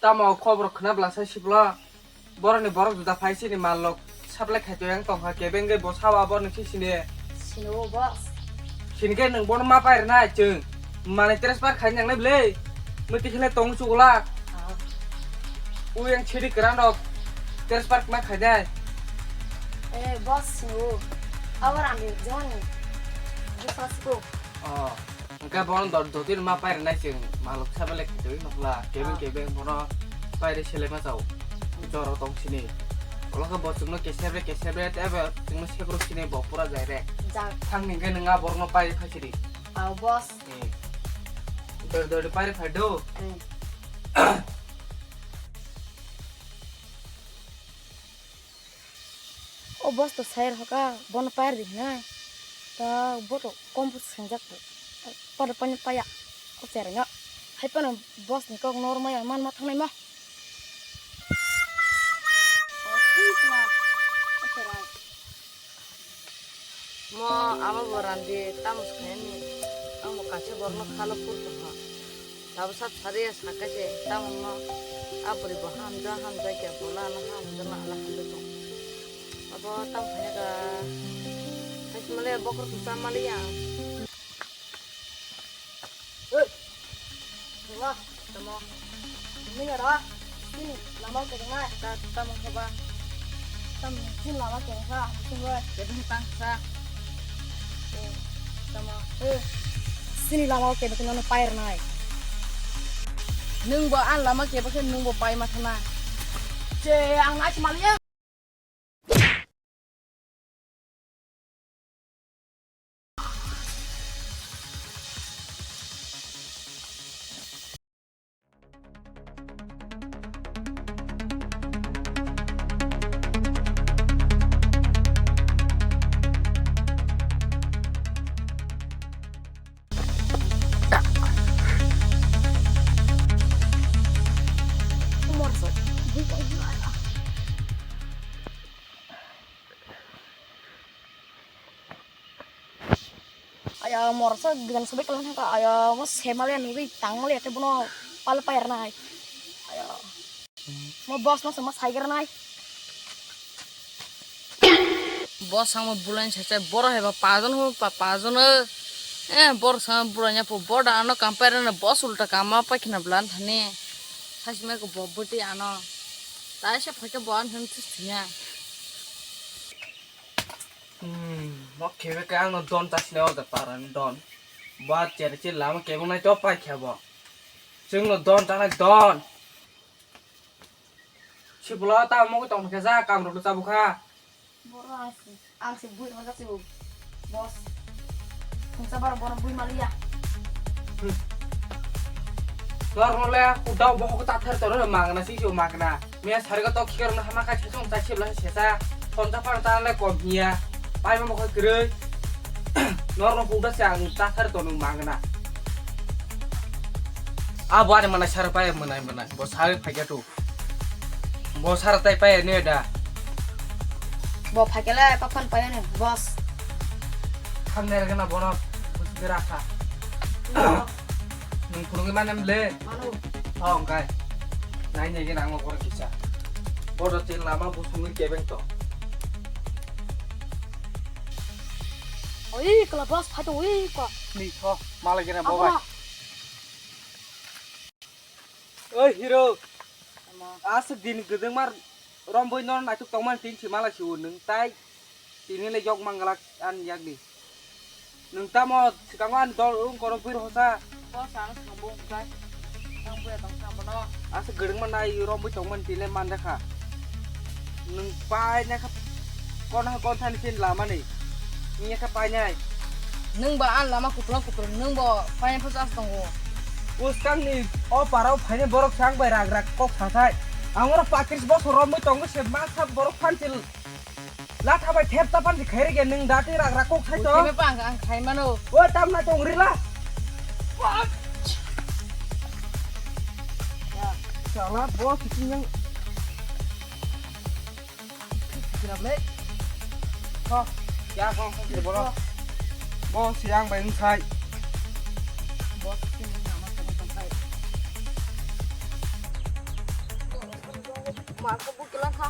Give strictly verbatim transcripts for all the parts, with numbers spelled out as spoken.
Tamo khobor khna bwla sai sibla. Boroni borok juda phai sini malok supply khai to yang tongkha kebeng ge bo sawa borni si sini. Sini o boss. Sini ke nang bono ma pai rwnai chwng. Mane transfer khai nang nai bwle. Mati khile tong chugla. Ah. U yang chiri kran rok transfer ma khai dai. Eh, boss, sini o. Awar ang joni. Boss ko. Oh. Hwnkhe bono dot dotino ma pairwnai chwng malok sa belai khwtwi nukla, kebeng Ah. kebeng bono pairwi selema chao. Joro tong sini. Olo khe bo chwngno keserbe keserbe tei abo chwngno sekrok sini bo pura direct. Jak. Thangni hwnkhe nwng a borokno pairwi phai sidi. Ah, boss. Eh. Dori dori pairwi phai do. Hmm. O boss to sai rwkha, bono pair di hinwi. Ta bo to kom bo swngjak to. Pada pani paya. O cherai no. Hai pano boss ni kok normal man ma thangnai ma. O thik ma. O cherai. Mo abo bo randi tamo khaini. Ang bo kaisa borno khalo pur tongkha. Tabuk sab sari ya saka se, tamungno a bwrwi bo hamjak, hamjak ya, bola ano hamjak, na ala hamjak tong. Abo tam khaya ka, hai male bokhor kusa mali ya. Hey, bola, tamo. Ini ada, sini, lama ke dengar. Ta, tamo khoba. Tam, sini lama ke dengar, sini boy. Jadi tang sa. Eh, tamo. Eh, sini lama ke betul nono pair nai. Nung bo an lama ke betul nung bo pai mata na. Ce, ang nai cuma lihat. Aya, morsa gidan sobai kalang thangka. Aya, mo semale nugui tangmale ate bono pal pair nai. Aya. Mo boss no sama saiger nai. Boss ang mo bulan sese boro heba pajon ho pa pajon. Eh, boro sama bulan ya po boda ano kampere na boss ulta kama pa khina blan thani. Hasima ko boboti ano. Tai se phake bo an thani this thinya. Hmm, mo kebe ke ang no don ta sine o da paran don. Ba chere che lama kebe nai to pai khe bo. Chwng no don ta nai don. Sibula ta mo tong khe ja kam ro cha bu kha. Boro ang se, ang se bui ma ja se bo. Boss. Kung sa bar boro bui ma liya. Hmm. Lor no le, udau bohok ta ther toro magna si jo magna. Miya sari ko to khikar no hama ka sesong ta sibla sesa. Phone ta phone ta le kom hiya. Pai mo ko kre. Nor no huda se ang ta ther to no magna. A bo ani mana sar pai mana mana. Bo sari phai ga tu. Bo sar tai pai ne da. Bo phai kele pa phone pai ne, boss. Khang ne ga na bono. Bus gra kha. Nung phunugwi mane mle? Mano. Oh, hwnkhe. Nai nai gena ang nokora kisa. Bodo tin lama busungwi kebeng to. Oi, kala boss, phai to, oi, ko. Ni tho, malai gena. Abo bobai. Na. Oi, hero. Ama. Aswk din gwdwngma romboi no naituk tongmani tin si malai si o nwng tai. Tini le yok manglak ani yakni. Nwng tamo swkango ani dol wng koro bwrwi hosa. Bo sana sabo wngkha. Nang buya tong sa bono. Asa gwdwngma nai romwi tongmani tini le manjakha. Nwng painai kha kono ha konthani phin lamani. Wngya kha painai. Nwng ba ani lama kupulung kupulung nwng bo painai phusa tongo. Bwskangni o parao phainai borok se ang bai rak rak kok sathai. Ang oro patris bosor romwi tongo se masa borok phanchil. Latha bai thep tapan si khairi ge nwng dati rak rak kok sai to. Thep ang ang khai mano. O tam na tong rila. Chala bo kiting yang. Kira me. Ko. Ya ko ko bolo. Bo siang bai sai. Bo kiting yang nama tong tong khai. Ba ko bu kela kha.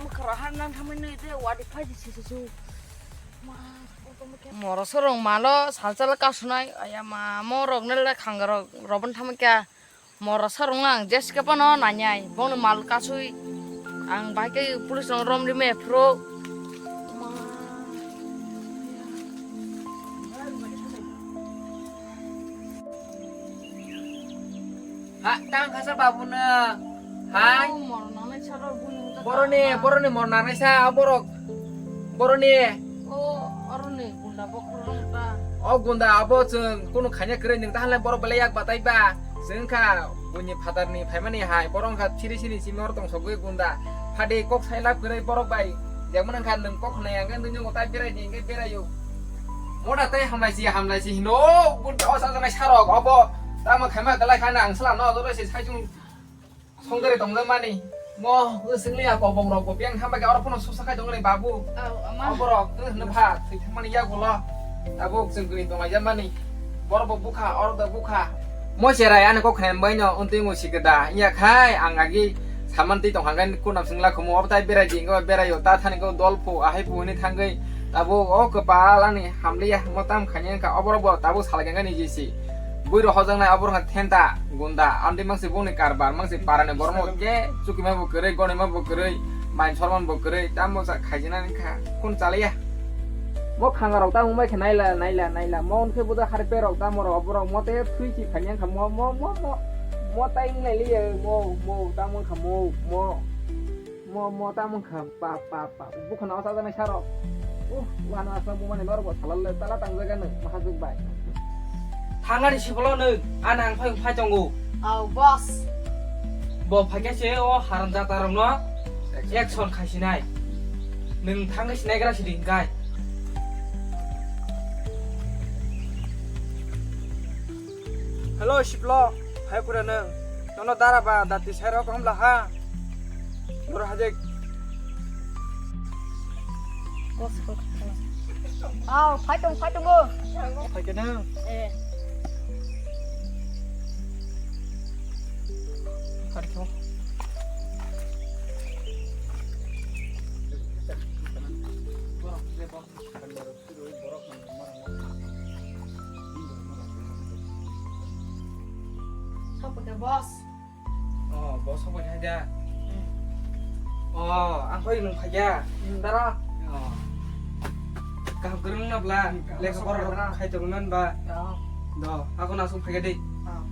Mukha ra har nang thamai nui de wadi phai di si si su. Ma, ko ko mukha. Moro sorong malo salsala kasunai aya ma morok nele khanga rok robon thamai kya. Moro sorong ang jeske pano nanyai bono mal kasui. Ang bai ke police rong rom ri me phro. Ma. Ha, tang khasa babu na. Hai. Oh, mor nangnai sa rok buni uta boroni, tang. Boroni mor nangnai sa, o borok. Boroni. Oh, oroni gunda bokhorok ta. O gunda abo chwng kunu khanya kwrwi nwng ta halai borok belai yak batai ba. Chwng kha buini phatarni phaimani hai, borok kha siri siri simi oro tong sogwi gunda. Phadi kok sai lab kwrwi borok bai. Jemon wngkha nwng kok hwnwi ang khe nwng tai berai di, hwnkhe berai o. Moda tei hamlai si, hamlai si hino, o bun o chajaknai sarok, obo tamo khaima kwlai kha na ang sala no, joro se sai chung songdari tongjakmani. Mo, o singli ya kobong rok bo biyang thamba khe oro phano susa khai tongmani babu. Au, ama. Oborok, o hwno pha, thwi thangmani yagulo. Tabuk chwng kwrwi tonglaijak mani. Borok bo bukha, orok da bukha. Mo cherai ani kok khnai bai no, untwi mo sikada. Iya khai, ang agi saman twi tong hangkhe kunam singla khumu, obo tai berai di, wngkhe berai o, ta thani kok dol phu, ahai phu hwnwi thangwi. Tabuk o kwpal ani hamliya, mo tam khaini wngkha, oborok bo tabuk salai khe niji si. Bui rok hojaknai, oborok thenta, gunda, amtwi mangsi bongni karbar, mangsi parani borok no khe chukima bo kwrwi, gonima bo kwrwi, main sorman bo kwrwi, tamo sa khaijinani kha, kun chalaiya. Mo khanga rok ta wngbai khe naila, naila, naila. Mo wngkhe buda harpe rok tamo rok, borok mo te thui si phaiya kha mo, mo, mo, mo, mo tai wngnai liya, mo, mo, tamo kha mo, mo, mo, mo tamo kha, pa, pa, pa, bukha na asa janai saro. Uh, buha na asa bumani norok bo salal le, tala tang jaga nang, mahajwk bai. Thangani sibolo nwng, ana ang phai phai tongo. Au, boss. Bo phaikhe se o haram jata rokno action khaisinai. Nwng thangwi sinai gra sidi hinkai. Hello, Siplo. Hai pura nwng. Nono dara ba dati sai rok omla ha. Boro hajek. Aw, phai tong, phai tongo. Phai khe nang? Eh. Phai tong. Sokphaikha, boss. Oh, boss sokphaikha da. Hmm. Oh, ang phai nung phaikha. Hmm, dara. Oh. Kaham kwrwng na bla? Hmm, kaham lekha pora sokphaikha, dara. Khai tongwi man ba? Oh. Do, ako na sokphaikha de. Oh.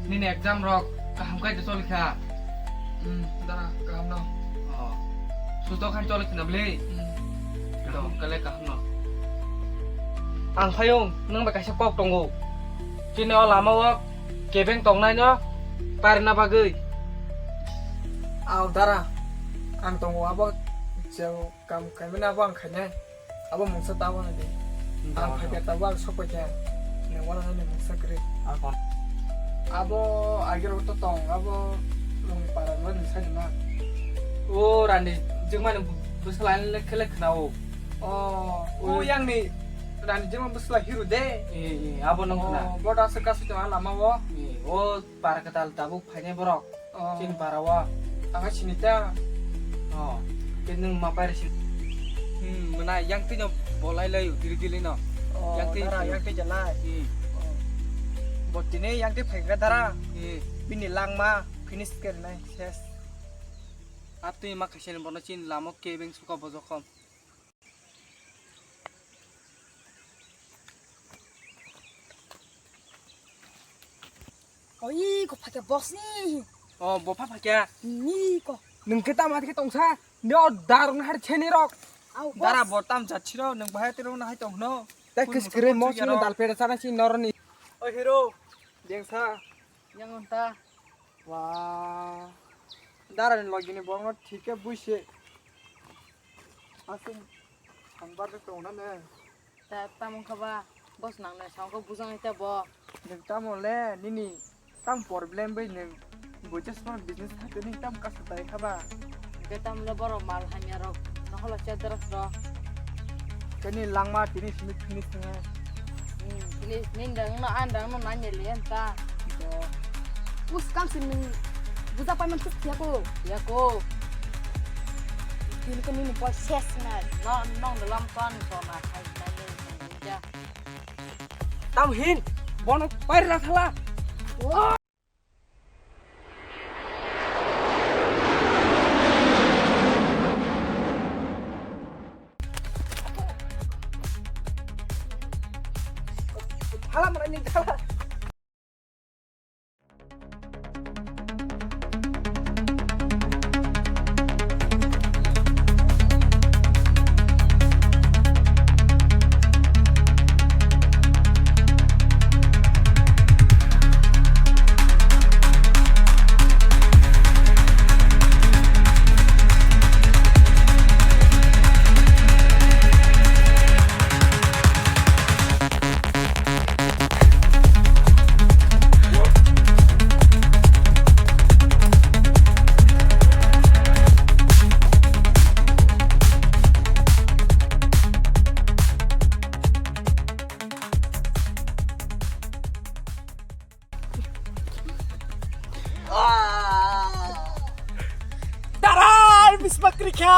Nini exam rok kaham khai de choli kha? Hmm, dara, kaham no. Oh. Susto khan choli khna bli? Hmm. Kaham. Kaham kale kaham no. Ang phayung, nang bai kaisa kok tongo. Chini o lama o kebeng tongnai no parna bagwi. Aw dara, ang tongo abo je kam kaimani abo ang khainai. Abo mungsa ta wano di. Hmm, ang tamo phai khe tamo. Tabuk ang sok paikha. Nang wano nani mungsa kwrwi. Ah, kon? Abo agir to tong, abo longni para no ni sani ma. O rani jingmani bwsla le khele khna o. O, o yang ni rani jingma bwsla hero de. Eh, eh, abo nang khna. O, boda se kasu tong lama o. Eh, o para katal tabuk phainai borok. Oh. Chini para o. Ang sini ta. Oh. Ke nung ma pairi sin. Hmm, mwnai yang twi no bolai lai diri dili no. Oh, yang twi dara, yang twi jalai. Hmm. Oh. Bo tini yang twi phaikha dara. Hmm. Bini langma finish kernai ses. Atwi ma khaisani bono chini lamo kebeng suka bojokom. Oi, ko phakya boss ni. Oh, bo pha phakya. Ni ko. Nung ke tam adike tongsa. Ni o darung har cheni rok. Au, boss. Dara bo tam jachiro, nung bahai tiro na hai tong no. Ta kis kre mo chino dal pera sana si noroni. O hero, jengsa. Yang unta. Wah. Dara ni logi ni borno thik ke buise. Asung sangbar de tong na ne. Ta tamo kha ba, boss nang nai sao khe bujang ita bo. Nwng tamo le nini tam problem bai nwng business ma business hai tini tam kasa tai kha ba. Hwnkhe tamo le borok mal hamya rok noholo che drok rok. Tini langma tini simi finish nang. Hmm, ini, ini dang no, an dang no nanya lian ta. Yo. Us kam sin nung buja pai man tus ya ko. Ya ko. Ini ko nini boy ses na. No, nong dalam ton ko na khai na ni ya. Tam hin, bono pai ra thala. Hala mana ni hala. Darai, bisma krikha.